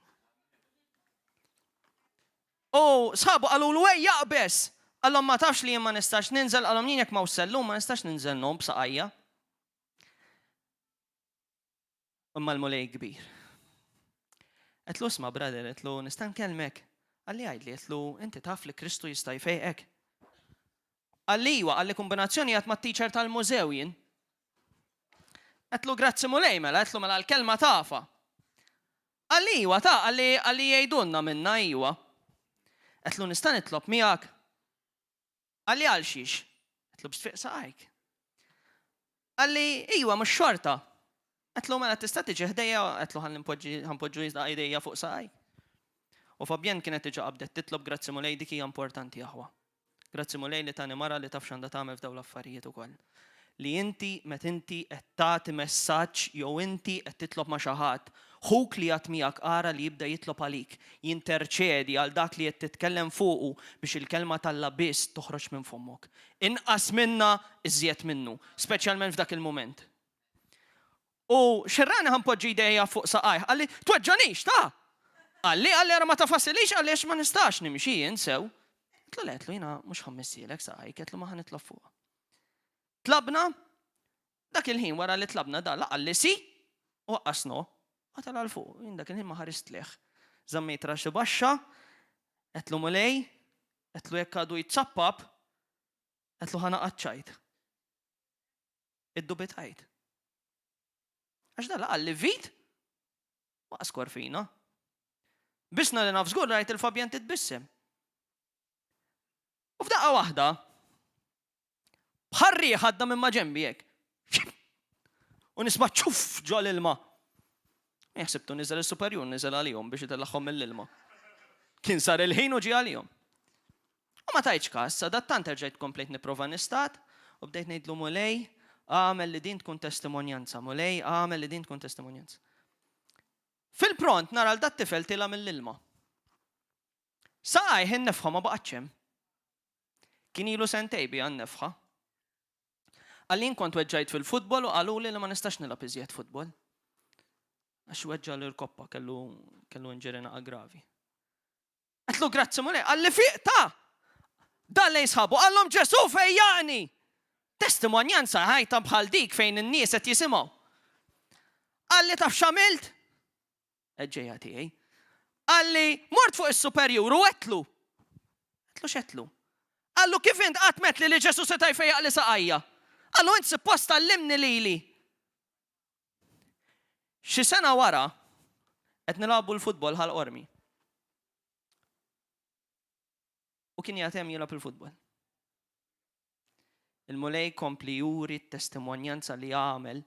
U sħabu qalulu ej jaqbeż! Qallhom ma tafx li jien ma nistax ninżel, qalhom jien jekk ma sellum ma nistax ninżel nom b'saqajja. Imma l-Mulej kbir. Għedtlu isma' brother, għedtlu nista' nkellmek? Qalli għidli, għedtlu inti taf li Kristu jista' jfejqek? Qalli iwa, qalli kombinazzjoni qiegħed mat-teacher tal-mużew jien. Għedtlu grazzi Mulej mela, għedtlu mela l-kelma tafha. Qalli iwa ta' qalli qalli jgħidulna minna iwa. Għedtlu nista' nitlob miegħek? Qalli għal xiex? Għedtlu biex tfiq saqajk. Qalli iwa mhux xorta. Għedtlu mela tista' tiġi ħdejja, għedtlu ħalli npoġġi ħanpoġġu idejja fuq saqajk. U Fabien kienet diġà qabdet titlob grazzi Mulej dik hija importanti aħwa. Grazzi Mulej li tani mara li taf x'għandha tagħmel f'dawn l-affarijiet ukoll. Li inti meta inti qed tagħti messaġġ jew inti qed titlob ma' xi ħadd, ħuk li qiegħed miegħek ara li jibda jitlob għalik, jinterċedi għal dak li qed titkellem fuqu biex il-kelma t'Alla biss toħroġ minn fommok. Inqas minnha, iżjed minnu, speċjalment f'dak il-mument. U xerrani ħa npoġġi jdejja fuq saqajh. Qalli, tweġġanix, ta! Qalli, qalli ara ma tafasilix, qalli għax ma nistax nimxi jien sew. Għedtlu le, għedtlu jiena mhux ħa mmissielek saqajk, għedtlu ma ħa nitlob fuqha. Tlabna, dak il-ħin wara li tlabna da la qalli si u aqqas no, għatal għal fuq, jien dak il-ħin ma ħarist lejh. Żammejt rasi baxxa, għedtlu Mulej, għedtlu jekk għadu jitzappap, għedtlu ħa naqgħad ċajt. Iddubitajt. Għax da la qalli vit, u aqqas korfina. Bisna li naf żgur rajt il-Fabien titbissem. U f'daqqa waħda, bħal riħ għadda minn maġenbi hekk. U nisma' ċuff ġo l-ilma. Jaħsibtu niżel is-superjur niżel għalihom biex itellagħhom mill-ilma. Kien sar il-ħin u ġie għalihom. U ma tajtx każ, sadattant erġajt komplejt nipprova nistad u bdejt ngħidlu Mulej, agħmel li din tkun testimonjanza, Mulej, agħmel li din tkun testimonjanza. Fil-pront nara l dat-tifel tiela' mill-ilma. Saqajh in-nefħa ma baqgħetx hemm. Kien ilu sentej biha n-nefħa. Qalli jien kont weġġajt fil-futbol u qaluli li ma nistax nilgħab iżjed futbol. Għax weġġa l-irkoppa kellu kellu injury naqa gravi. Għedtlu grazzi Mulej, qalli fiq ta! Dan lejn sħabu, qallhom Ġesù fejjaqni! Testimonjanza ħajta bħal dik fejn in-nies qed jisimgħu. Qalli taf x'għamilt? Ġejja tiegħi. Qalli mort fuq is-superjur u għedtlu. Għedtlu x'għedtlu? Qallu kif int qatt metli li Ġesù seta' jfejjaq li saqajja? Qallu int suppost tgħallimni lili. Xi sena wara, qed nilagħbu l-futbol Ħal Qormi. U kien qiegħed hemm jilgħab il-futbol. Il-Mulej kompli juri t-testimonjanza li għamel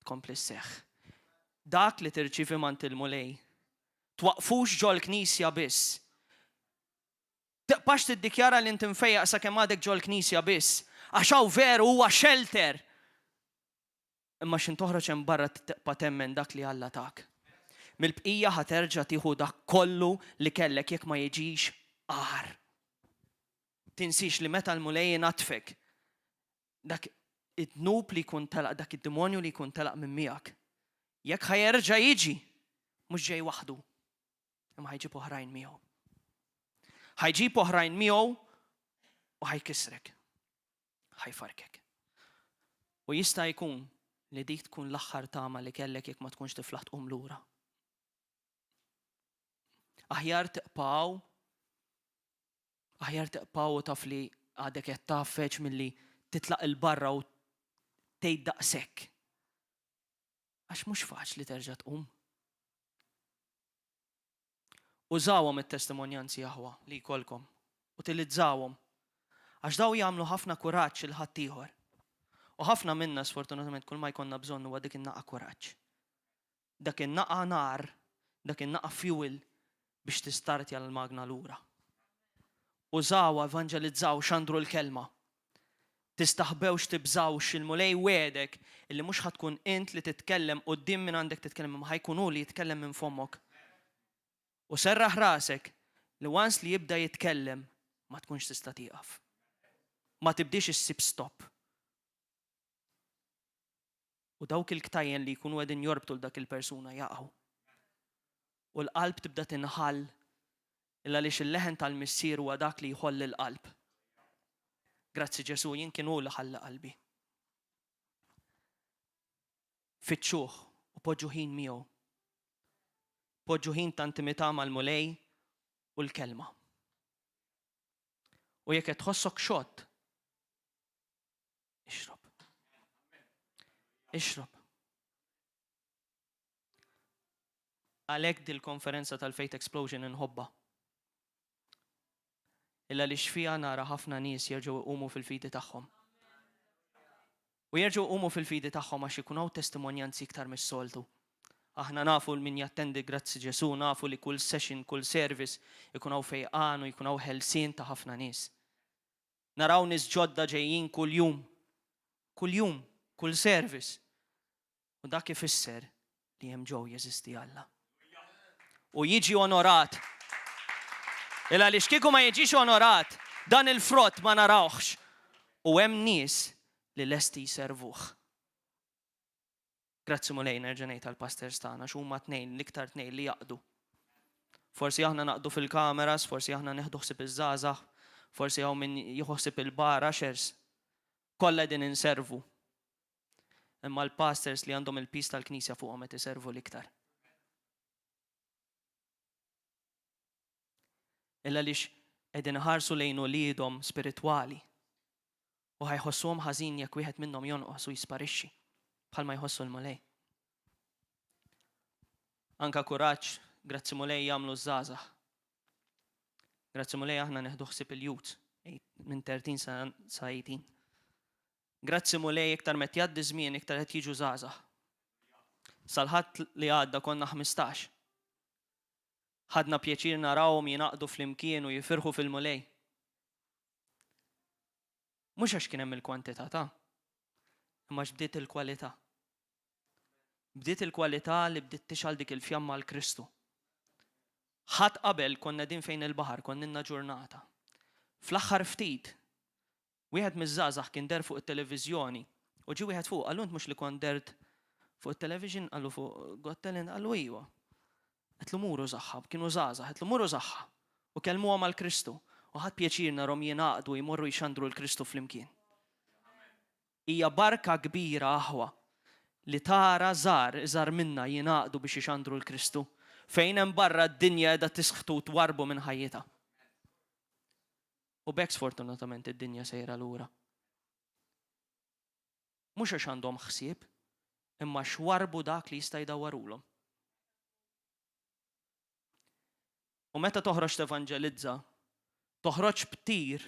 tkompli sseħħ. Dak li tirċievi m'għand il-Mulej, twaqqfux ġol-knisja biss. Tibqax tiddikjara li int imfejjaq sakemm għadek ġol-knisja biss, għax hawn veru huwa shelter. Imma x'int toħroġ hemm barra tibqa' temmen dak li Alla tak. Mill-bqija ħa terġa' tieħu dak kollu li kellek jekk ma jiġix agħar. Tinsiex li meta l-Mulej inaddfek, dak id-dnub li jkun telaq, dak id-demonju li jkun telaq minn miegħek, jekk ħa jerġa' jiġi, mhux ġej waħdu, imma ħa jġib oħrajn miegħu. Ħa jġib oħrajn miegħu u ħa jkissrek. Ħa jfarkek. U jista' jkun li dik tkun l-aħħar tama li kellek jekk ma tkunx tiflaħ tqum lura. Aħjar tiqpaw, aħjar tiqpaw u taf li għadek qed tgħaffeġ milli titlaq il-barra u tgħid daqshekk. Għax mhux faċli terġa' tqum. Użawhom it-testimonjanzi aħwa li jkollkom. Utilizzawhom. Għax dawn jagħmlu ħafna kuraġġ lil ħaddieħor. U ħafna minna sfortunatament kull ma jkollna bżonn huwa dik in-naqa kuraġġ. Dak in-naqa nar, dak in-naqa fuel biex tistartja l-magna lura. Użawha, evanġelizzaw, xandru l-kelma. Tistaħbewx, tibżgħux, il-Mulej wegħdek illi mhux ħa tkun int li titkellem quddiem min għandek titkellem imma ħa jkun hu li jitkellem minn fommok. U serraħ rasek li once li jibda jitkellem ma tkunx tista' tieqaf. Ma tibdiex issib stop. U dawk il-ktajjen li jkunu qegħdin jorbtu 'l dak il-persuna jaqgħu. U l-qalb tibda tinħall il għaliex il-leħen tal-Missier huwa dak li jħoll il-qalb. Grazzi Ġesù, jien kien hu li ħalli qalbi. Fittxuh u poġġu ħin miegħu. Poġġu ħin ta' intimità mal-Mulej u l-kelma. U jekk qed tħossok xott, Ixrob. Ixrob. Għalhekk dil-konferenza tal-Faith Explosion inħobbha. Illa li xfija nara ħafna nies jerġgħu iqumu fil-fidi tagħhom. U jerġgħu iqumu fil-fidi tagħhom għax ikun hawn testimonjanzi iktar mis-soltu. Aħna nafu min jattendi grazzi Ġesù, nafu li kull session, kull service ikun hawn fejqan u jkun hawn ħelsien ta' ħafna nies. Naraw nies ġodda ġejjin kuljum. Kuljum, kull service. U dak ifisser li hemm ġew jeżisti Alla. U jiġi onorat. Il għaliex kieku ma jiġix onorat, dan il-frott ma narawhx. U hemm nies li lesti jservuh. Grazzi Mulej nerġa' ngħid għall-pastors tagħna għax huma tnejn, l-iktar tnejn li jaqdu. Forsi aħna naqdu fil-kameras, forsi aħna nieħdu ħsieb iż-żgħażagħ, forsi hawn min jieħu ħsieb il-bar ushers. Kollha qegħdin inservu. Imma l-pastors li għandhom il-piż tal-Knisja fuqhom qed iservu l-iktar. Illa għaliex qegħdin iħarsu lejn uliedhom spiritwali u ħa jħossuhom ħażin jekk wieħed minnhom jonqos u jisparixxi bħalma jħossu l-Mulej. Anka kuraġġ, grazzi Mulej jagħmlu ż-żgħażagħ. Grazzi Mulej aħna neħdu ħsieb il-youth minn 13 sa 18. Grazzi Mulej iktar met jgħaddi żmien iktar qed jiġu żgħażagħ. Sal-Ħadd li għadda konna 15. Ħadna pjaċir narawhom jingħaqdu flimkien u jifirħu fil-Mulej. Mhux għax kien hemm il-kwantità ta', imma għax bdiet il-kwalità. Bdiet il-kwalità li bdiet tixgħal dik il-fjamma għal Kristu. Ħadd qabel konna din fejn il-baħar, konna ġurnata. Fl-aħħar ftit, wieħed miż-żgħażagħ kien der fuq it-televiżjoni u ġie wieħed fuq, qallu int mhux li kont dert Fuq it-television qallu fuq Got Talent qallu iwa. Għedtlu muru żagħha, kienu żgħażagħ, għedtlu muru żagħha u kellmuhom għal Kristu u ħadt pjaċir narhom jingħaqdu u jmorru jxandru 'l Kristu flimkien. Hija barka kbira aħwa li tara żgħar iżgħar minna jingħaqdu biex ixandru 'l Kristu fejn hemm barra d-dinja qiegħda tisħtu u twarrbu minn ħajjitha. U b'hekk sfortunatament id-dinja sejra lura. Mhux għax għandhom ħsieb, imma għax warrbu dak li jista' jdawwarulhom. U meta toħroġ tevanġelizza, toħroġx b'tir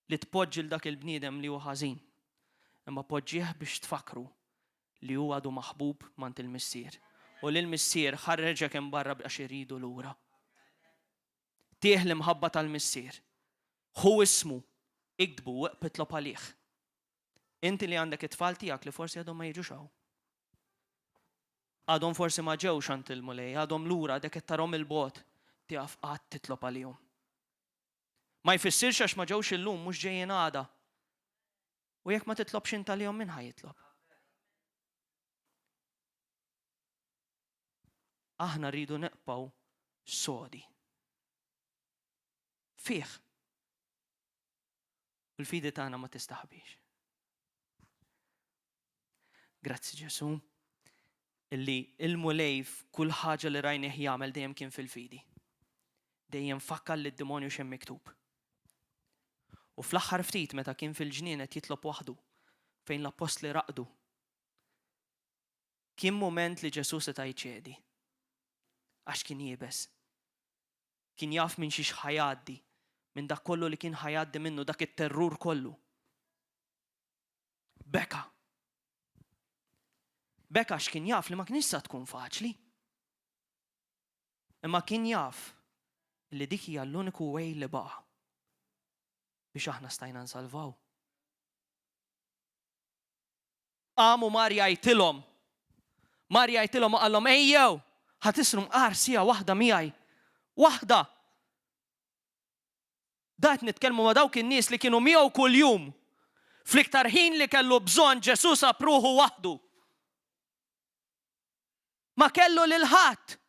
li tpoġġi 'l dak il-bniedem li hu ħażin, imma poġġih biex tfakkru li hu għadu maħbub m'għand il-Missier u li l-Missier ħarreġek hemm barra għax iridu lura. Tih l-imħabba tal-Missier. Ħu ismu, iktbu u eqp itlob għalih. Inti li għandek it-tfal tiegħek li forsi għadhom ma jiġux hawn. Għadhom forsi ma ġewx għand il-Mulej, għadhom lura, għadek qed tarhom 'il bogħod, tieqaf qatt titlob għalihom. Ma jfissirx għax ma ġewx illum mhux ġejjin għada. U jekk ma titlobx int għalihom min ħa jitlob? Aħna rridu neqpaw sodi. Fih. U l-fidi tagħna ma tistaħbix. Grazzi Ġesu illi il-Mulej f'kull ħaġa li rajnih jagħmel dejjem kien fil-fidi. Dejjem fakkar li d-demonju x'hemm miktub. U fl-aħħar ftit meta kien fil-ġnien qed jitlob waħdu fejn l-appostli raqdu. Kien mument li Ġesu seta' jċedi. Għax kien iebes. Kien jaf minn xiex ħa jgħaddi, minn dak kollu li kien ħa jgħaddi minnu, dak it-terrur kollu. Beka. Beka għax kien jaf li ma kienx sa tkun faċli. Imma kien jaf li dik hija l-uniku way li baqa' biex aħna stajna nsalvaw. Qam u mar jgħidilhom. Mar jgħidilhom u qallhom ejjew, ħa tisru mqar siegħa waħda miegħi. Waħda! Da qed nitkellmu ma' dawk in-nies li kienu miegħu kuljum. Fl-iktar ħin li kellu bżonn Ġesù sab ruħu waħdu. Ma kellu lil ħadd.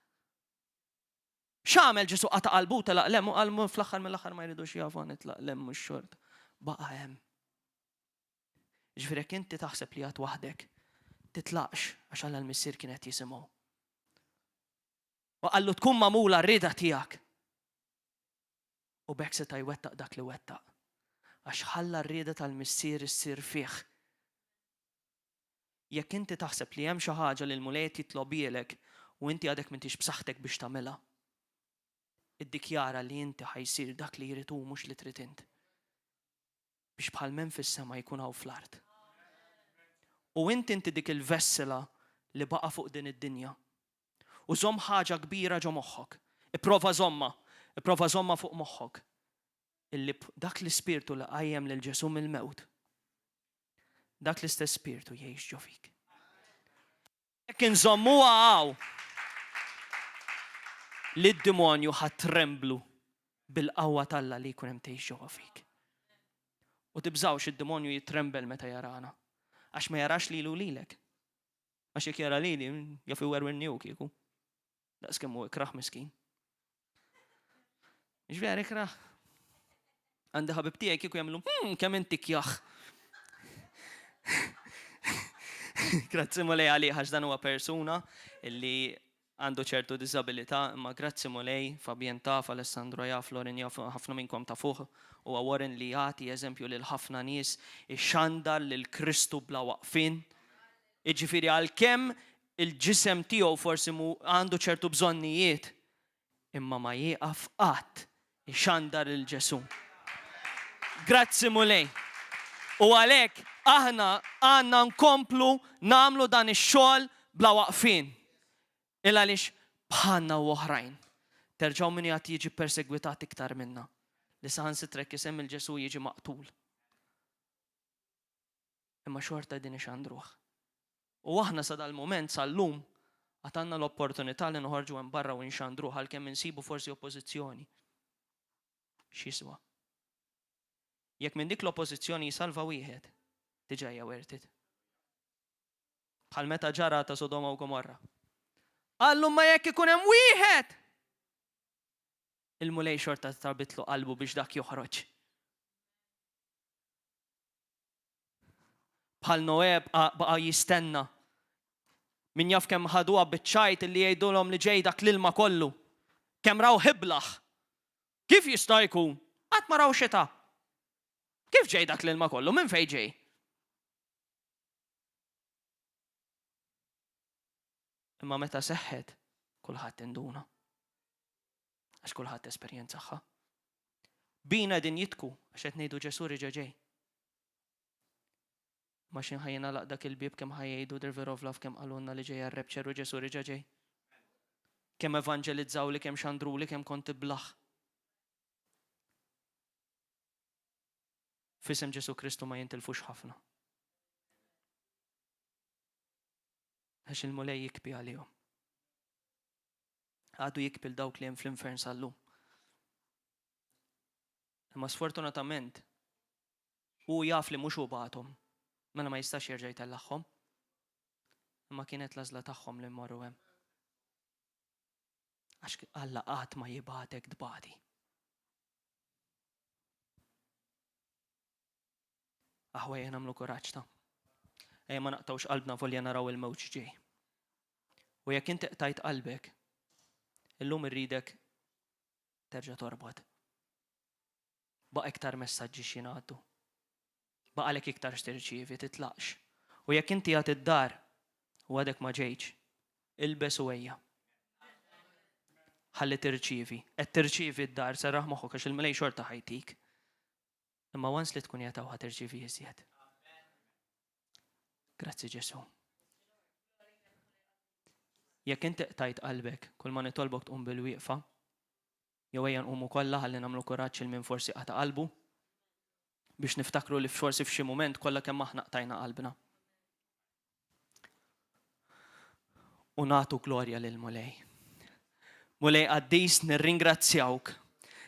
X'għamel Ġesù qata' qalbu telaq lem u qal fl-aħħar mill-aħħar ma jridux jafu nitlaq lem mhux xort. Baqa' hemm. Jiġifieri jekk inti taħseb li għad waħdek, titlaqx għax Alla l-Missier kien qed jisimgħu. U qallu tkun magħmula r-rieda tiegħek. U b'hekk seta' jwettaq dak li wettaq. Għax ħalla r-rieda tal-Missier issir fih. Jekk inti taħseb li hemm xi ħaġa li l-Mulej qed jitlobielek u inti għadek m'intix b'saħħtek biex tagħmilha, iddikjara li inti ħa jsir dak li jrid hu mhux li trid int. Biex bħal m'hemm fis-sema jkun hawn fl-art. U int inti dik il-vessela li baqa' fuq din id-dinja. U żomm ħaġa kbira ġo moħħok. Ipprova żommha. Ipprova żommha fuq moħħok. Illi dak l-ispirtu li qajjem lil Ġesù mill-mewt, dak l-istess spirtu jgħix ġo fik. Jekk inżommuha hawn, li d-demonju ħa tremblu bil-qawwa t'Alla li jkun hemm tgħix ġewwa fik. U tibżgħux id-demonju jitrembel meta jarana. Għax ma jarax lilu lilek. Għax jekk jara lili, jaf iwerwirni hu kieku. Daqs kemm hu ikrah miskin. Mhux vera ikrah? Għandi ħabib tiegħi kieku jagħmlu, hmm, kemm inti kjaħ. Grazzi Mulej għalih għax dan huwa persuna illi għandu ċertu diżabilità, imma grazzi Mulej, Fabien taf, Alessandro jaf, Lorin jaf, ħafna minnkom tafuh, huwa Warren li jagħti eżempju lil ħafna nies ixandar lil Kristu bla waqfien. Jiġifieri għalkemm il-ġisem tiegħu forsi mhu għandu ċertu bżonnijiet, imma ma jieqaf qatt ixandar lil Ġesù. Grazzi Mulej. U għalhekk aħna għandna nkomplu nagħmlu dan ix-xogħol bla waqfien. Il għaliex bħalna u oħrajn. Terġgħu min jgħad jiġi persegwitat iktar minna. Li saħansitra jekk isemmi 'l Ġesù jiġi maqtul. Imma xorta qegħdin ixandruh. U aħna sa dal-mument, sal-lum, għad għandna l-opportunità li noħorġu hemm barra u nxandruh għalkemm insibu forsi oppożizzjoni. X'jiswa? Jekk minn dik l-oppożizzjoni jsalva wieħed, diġà hija worth it. Bħal meta ġara ta' Sodoma u Gomorra. Qallu ma jekk ikun hemm wieħed! Il-Mulej xorta tarbitlu qalbu biex dak joħroġ. Bħal Noè baqa' jistenna. Min jaf kemm ħaduha biċ-ċajt illi jgħidulhom li ġej dak l-ilma kollu. Kemm raw iblah! Kif jista' jkun? Qatt ma raw xita. Kif ġej dak l-ilma kollu? Minn fejn ġej? Imma meta seħħet, kulħadd induna. Għax kulħadd esperjenzaha. Bina din jitku għax qed ngħidu Ġesù reġa' ġej. Ma x'ħin ħa jingħalaq dak il-bieb kemm ħa jgħidu The River of Love kemm qalulna li ġejja r-rapture u Ġesù reġa' ġej. Kemm evanġelizzawli, kemm xandruli, kemm kont iblah. F'isem Ġesù Kristu ma jintilfux ħafna. Għax il-Mulej jikbi għalihom. Għadu jikbi 'l dawk li hemm fl-infern sal-lum. Imma sfortunatament, hu jaf li mhux hu bagħathom, mela ma jistax jerġa' jtellagħhom. Imma kienet l-għażla tagħhom li mmorru hemm. Għax Alla qatt ma jibgħatek tbati. Aħwa ejja nagħmlu kuraġġ ta'. Ejja ma naqtgħux qalbna volja naraw il-mewġ ġej. U jekk inti qtajt qalbek, illum irridek terġa' torbot. Baqa' iktar messaġġi x'jingħaddu. Baqalek iktar x'tirċievi, titlaqx. U jekk inti għad id-dar u għadek ma ġejtx, ilbes u ejja. Ħalli tirċievi. Qed tirċievi d-dar, serraħ moħħok għax il-Mulej xorta ħa jtik. Imma once li tkun qiegħed hawn ħa tirċievi iżjed. Grazzi Ġesu. Jekk inti qtajt qalbek, kull ma nitolbok tqum bil-wieqfa, jew ejja nqumu kollha ħalli nagħmlu kuraġġ il min forsi qata' qalbu, biex niftakru li forsi f'xi mument kollha kemm aħna qtajna qalbna. U nagħtu glorja lil Mulej. Mulej qaddis nirringrazzjawk.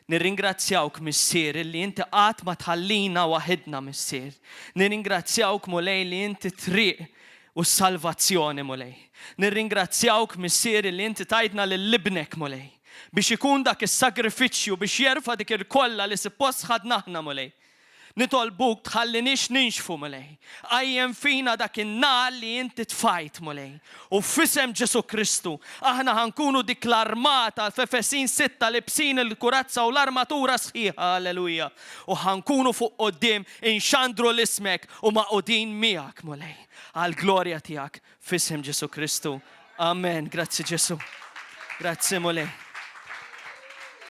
Nirringrazzjawk Missier li inti qatt ma tħallina waħidna Missier. Nirringrazzjawk Mulej li inti triq u s-salvazzjoni Mulej. Nirringrazzjawk Missier li inti tajtna lil ibnek Mulej biex ikun dak is-sagrifiċċju biex jerfa' dik il-kolla li suppost ħadna aħna Mulej. Nitolbuk tħalliniex ninxfu, Mulej. Qajjem fina dak in-nar li inti tfajt, Mulej. U f'isem Ġesù Kristu, aħna ħa nkunu dik l-armata f'Efesin sitta libsin il-kurazza u l-armatura sħiħa, alleluja. U ħa nkunu fuq quddiem inxandru l-ismek u magħqudin miegħek, Mulej. Għall-glorja tiegħek, f'isem Ġesù Kristu. Amen. Grazzi Ġesù. Grazzi Mulej.